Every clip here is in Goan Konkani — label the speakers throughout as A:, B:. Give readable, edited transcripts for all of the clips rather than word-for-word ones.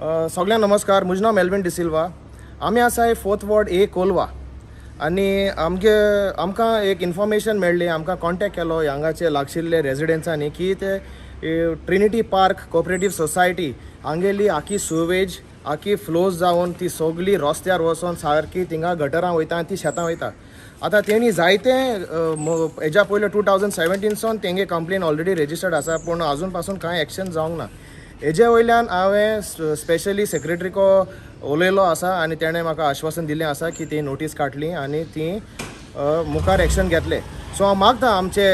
A: सगळ्यांक नमस्कार. म्हजें नांव मेल्विन डिसिल्वा. आमी आसाय फोर्थ वॉर्ड ए, कोलवा आनी आमगे आमकां एक इन्फॉर्मेशन मेळ्ळी. आमकां कॉन्टेक्ट केलो हांगाचे लागशिल्ले रेजिडेंट्सांनी की ते ट्रिनिटी पार्क कोऑपरेटीव सोसायटी हांगेली आखी सुवेज आखी फ्लोज जावन ती सगळी रस्त्यार वचोन सारकी थिंगा गटरां वयता आनी ती शेतां वयता. आतां तेणी जायते हेज्या पयलीं 2017 सावन तेंगे कंप्लेन ऑलरेडी रेजिस्टर्ड आसा, पूण अजून पासून कांय एक्शन जावंक ना. हेजे वयल्यान हांवें स्पेशली सेक्रेटरीको उलयलो आसा आनी तेणें म्हाका आश्वासन दिलें आसा की ती नोटीस काडली आनी ती मुखार एक्शन घेतले. सो हांव मागता आमचे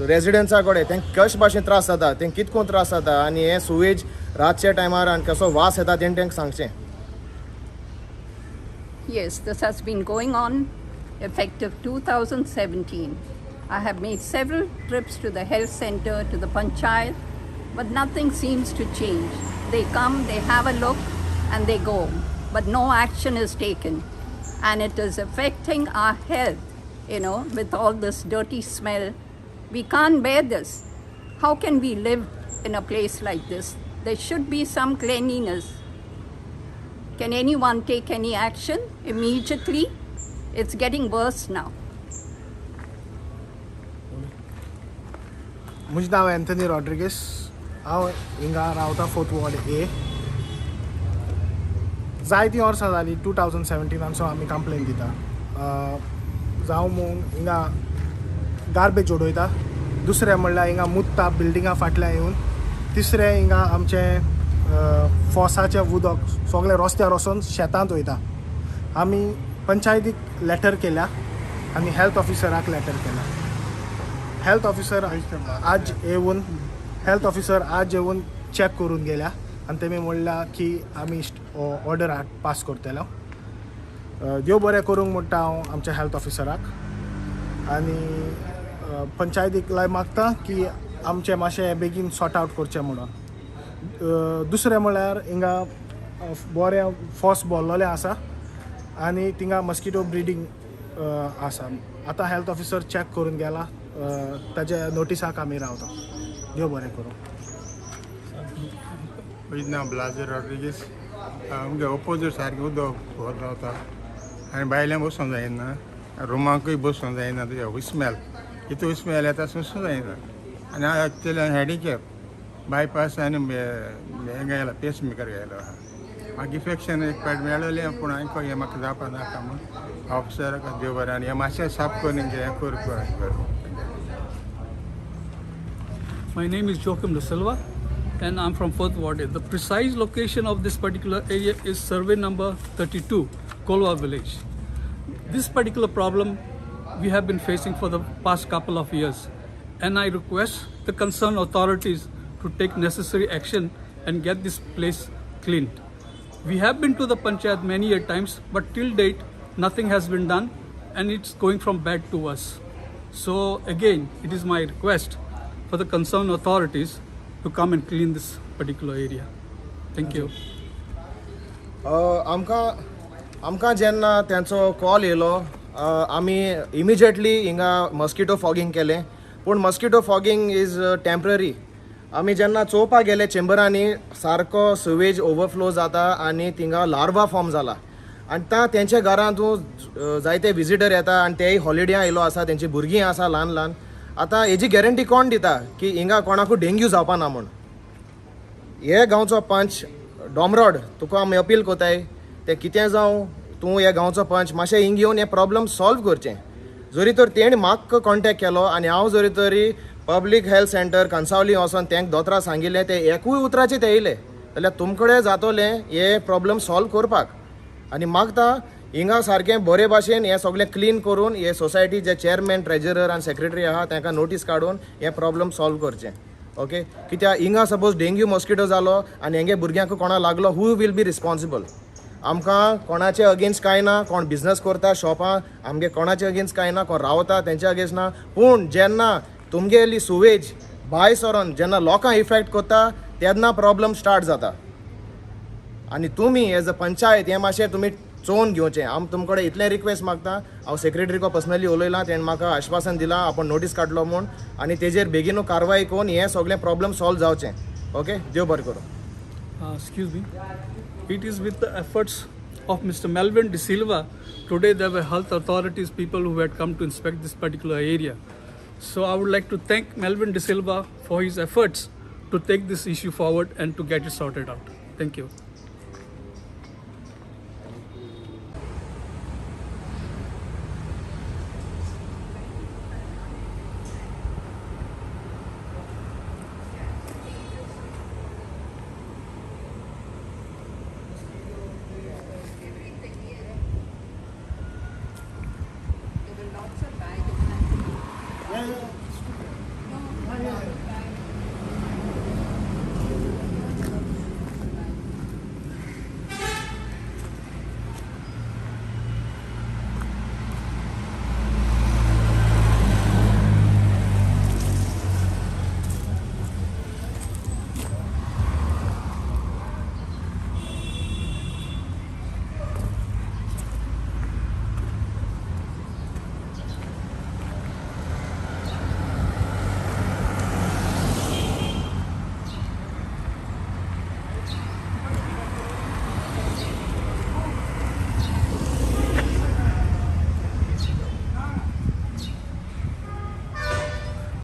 A: रेजिडंट्सा कडेन, तेंकां कशे भाशेन त्रास जाता, तेंकां कितको त्रास जाता आनी हे सुवेज रातच्या टायमार आनी कसो वास येता तेणें तांकां सांगचें.
B: Yes, this has been going on effective 2017. I have made several trips to the health center, to the panchayat, but nothing seems to change. They come, they have a look, and they go, but no action is taken. And it is affecting our health with all this dirty smell. We can't bear this. How can we live in a place like this? There should be some cleanliness. Can anyone take any action immediately? It's getting worse now.
C: म्हजें नांव एन्थनी रॉड्रिगीस. हांव हिंगा रावता फोर्थ वॉर्ड ए. जायतीं वर्सां जालीं, 2017नानसून आमी कंप्लेन दिता. जावं म्हूण हिंगा गार्बेज उडयता, दुसरें म्हणल्यार हिंगा मुत्ता बिल्डिंगा फाटल्यान येवन, तिसरें हिंगा आमचें फोसाचें उदक सगळें रस्त्यार वचून शेतांत वयता. आमी पंचायतीक लेटर केल्या आनी हेल्थ ऑफिसराक लेटर केल्या. हेल्थ ऑफिसर आज येवन चॅक करून गेल्या आनी तेमी म्हणल्या की आमी ऑर्डर पास करतले. देव बरें करूंक म्हणटा हांव आमच्या हेल्थ ऑफिसराक आनी पंचायतीक लाय मागता की आमचें मातशें बेगीन सॉर्ट आवट करचें म्हणून. दुसरें म्हळ्यार हिंगा बरें फोस भरलेलें आसा आनी थिंगा मस्किटो ब्रिडींग आसा. आतां हेल्थ ऑफिसर चॅक करून गेला, ताच्या नोटिसाक आमी रावता. देव बरें करूं.
D: म्हजें नांव ब्लाजर रॉड्रिगीस. आमगे ओपोजीट सारकें उदक भर रावता आनी भायल्यान बसूंक जायना, रुमाकूय बसूंक जायना. तुज्या स्मेल इतू स्मेल येता, सोंसूंक जायना. आनी हांव एक्चुअली हँडिकॅप, बायपास आनी हें गेला, पेस मेकर गेलो आहा. म्हाका इफेक्शन एक पाट मेळलें, पूण हांवें हें म्हाका जावपा नाका म्हूण ऑफिसराक देव बरें आनी हें मातशें साफ करून हें कर.
E: My name is Joachim Da Silva and I'm from 4th Ward. The precise location of this particular area is survey number 32, Kolwa village. This particular problem we have been facing for the past couple of years, and I request the concerned authorities to take necessary action and get this place cleaned. We have been to the panchayat many a times, but till date nothing has been done and it's going from bad to worse. So again, it is my request for the concerned authorities to come and clean this particular area. Thank you.
A: आमकां जेन्ना तेंचो कॉल येयलो, आमी इमिजिएटली हिंगा मस्किटो फॉगींग केलें, पूण मस्किटो फॉगींग is temporary. आमी जेन्ना चोवपाक गेले चेंबरांनी, सारको सुवेज ओवरफ्लो जाता आनी थिंगा लार्वा फॉर्म जाला. आनी आतां तेंच्या घरांतू जायते विजिटर येता आनी तेय हॉलिडे आयलो आसा, तेंची भुरगीं आसा ल्हान ल्हान. आतां हेजी गॅरंटी कोण दिता की हिंगा कोणाकूय डेंग्यू जावपा ना म्हूण? हे गांवचो पंच डोमरोड, तुका आमी अपील कोताय, ते कितें जावं, तूं ह्या गांवचो पंच, मातशें हिंग येवन हें प्रॉब्लम सॉल्व करचें. जरी तर तेणी म्हाका कॉन्टेक्ट केलो आनी हांव जरी तरी पब्लीक हेल्थ सेंटर कंसावली वचोन तेंक दोतोरा सांगिल्लें, ते एकूय उतराचे ते येयले जाल्यार तुमकडे जातोलें हे प्रॉब्लम सॉल्व करपाक. आनी मागता हिंगा सारकें बरे भाशेन हें सगळें क्लीन करून हे सोसायटी जे चेअरमॅन, ट्रेजरर आनी सेक्रेटरी आहा, तांकां नोटीस काडून हें प्रॉब्लम सॉल्व करचें, ओके? कित्याक हिंगा सपोज डेंग्यू मॉस्किटो जालो आनी हेंगे भुरग्यांक कोणा लागलो, who will be responsible? आमकां कोणाचे अगेन्स्ट कांय ना. कोण बिजनस करता शॉपां, आमगे कोणाचे अगेन्स्ट कांय ना. कोण रावता तेंच्या अगेन्स्ट ना. पूण जेन्ना तुमगेली सुवेज भायर सरोन जेन्ना लोकांक इफेक्ट करता, तेन्ना प्रॉब्लम स्टार्ट जाता. आनी तुमी एज अ पंचायत हें मातशें तुमी चोवन घेवचें. हांव तुमचे कडेन इतलें रिक्वेस्ट मागता. हांव सेक्रेटरीको पर्सनली उलयलां, तेणें म्हाका आश्वासन दिलां आपूण नोटीस काडलो म्हूण आनी तेजेर बेगीनू कारवाय करून हें सगळें प्रॉब्लम सॉल्व जावचें. ओके, देव बरें करूं.
E: Excuse me. It is with the efforts of Mr. Melvin D'Silva. Today there were health authorities, people who had come to inspect this particular area. So I would like to thank Melvin D'Silva for his efforts to take this issue forward and to get it sorted out. Thank you.